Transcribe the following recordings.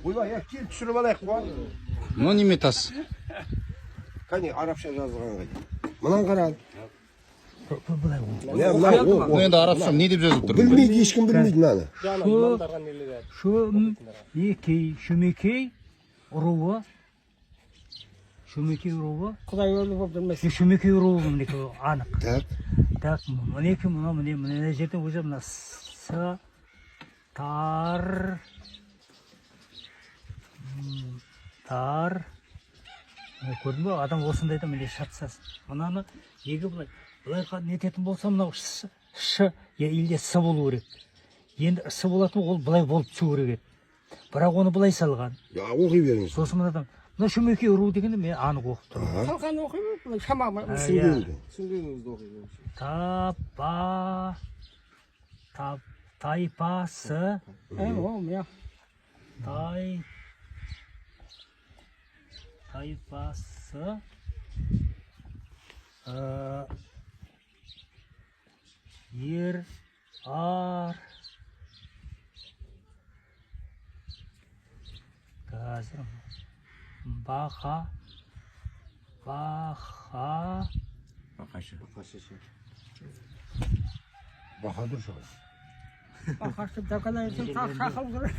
Ойбай, я кел, түсіріп алайық қой. Мынау неме тас? Кәне, арабша жазылған қайда? Мынаны қара. Былай ғой. Мына, мына, о, Мына енді арабша не деп жазылып тұр? Білмейді, ешкім білмейді мынаны. Шөмекей, шөмекей руы. Шөмекей руы. Құдай өлі болып жүрмес. Шөмекей руы мінекей анық. Так. Так, мінекей мынау, міне, мына жерде уже мына с тар тар. Міне, көрдің бе, адам осындайда міне шатысасың. Мынаны неге былай былай нететін болса, мынау ш, ш я или с болу керек. Енді с болатын, ол былай болып түсу керек еді, бірақ оны былай салған. Я, оқи беріңіз. Сосын мынадан мына шөмекей ру дегенді мен анық оқып тұрмын. Қалған оқи бер, былай шамалы. Түсінгенді. Түсінгеніңізді оқи беріңіз. Тапа тап тайпасы. О, міне. Тай тайпасы, ер ар қазір бақа бақа. Бақашы. Баһадүр шығар. Бақашы дакалай тағы шақыру керек.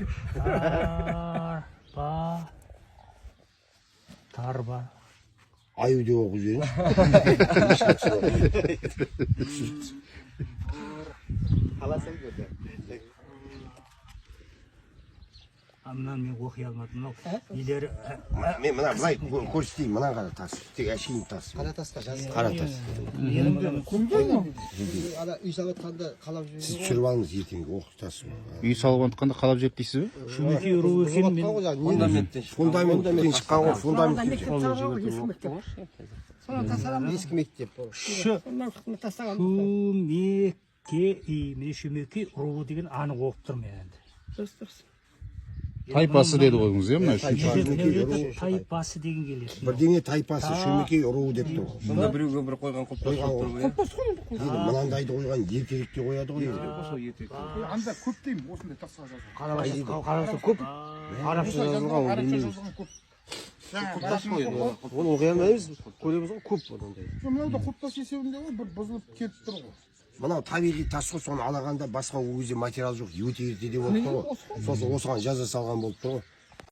Тарба тарба. Аю деп оқып жіберіңізші. Қаласаң көрді. А мынаны мен оқи алмадым, мынау нелері. Мен мына былай көрсетейін, мына қара тас. Тек әшейін тас. Қара тасқа жазылған. Қара тас. Ана үй салып жатқанда қалап Сіз жіберген. түсіріп алыңыз ертеңге, оқы тас. Үй салып жатқанда қалап жеп дейсіз бе? Шөмекей руы екенін мен Фундаменттен Фундаменттен шыққан ғой, фундаменттен. Мектеп салған ғой, ескі мектеп. Соны тастаған. Ескі мектеп. Ш Сонан тастаған. Шөмекей, міне, шөмекей руы деген анық оқып тұрмын мен енді. Дұрыс, дұрыс. Тайпасы деді қойдыңыз иә, мына үшінші. Шөмекей руы. Тайпасы деген келеді. Бірдеңе тайпасы, шөмекей руы деп тұр ғой. Сонда біреуге бір қойған құлпытас Қойған болып тұр ғой, иә? Енді мынандайды қойған ертеректе қояды ғой енді. Анда көп деймін, осындай тасқа жазылған. Қараша көп. Арабша жазылған ол Арабша білмейміз. жазылған көп. Құлпытас қой енді. Оны оқи алмаймыз. Көреміз ғой, көп ондай. Мынау да құлпытас есебінде ғой, бір бұзылып кетіп тұр ғой. Мынау табиғи тас қой, соны алағанда басқа ол кезде материал жоқ, өте ертеде болып тұр ғой. Сосын осыған жаза салған болып тұр ғой.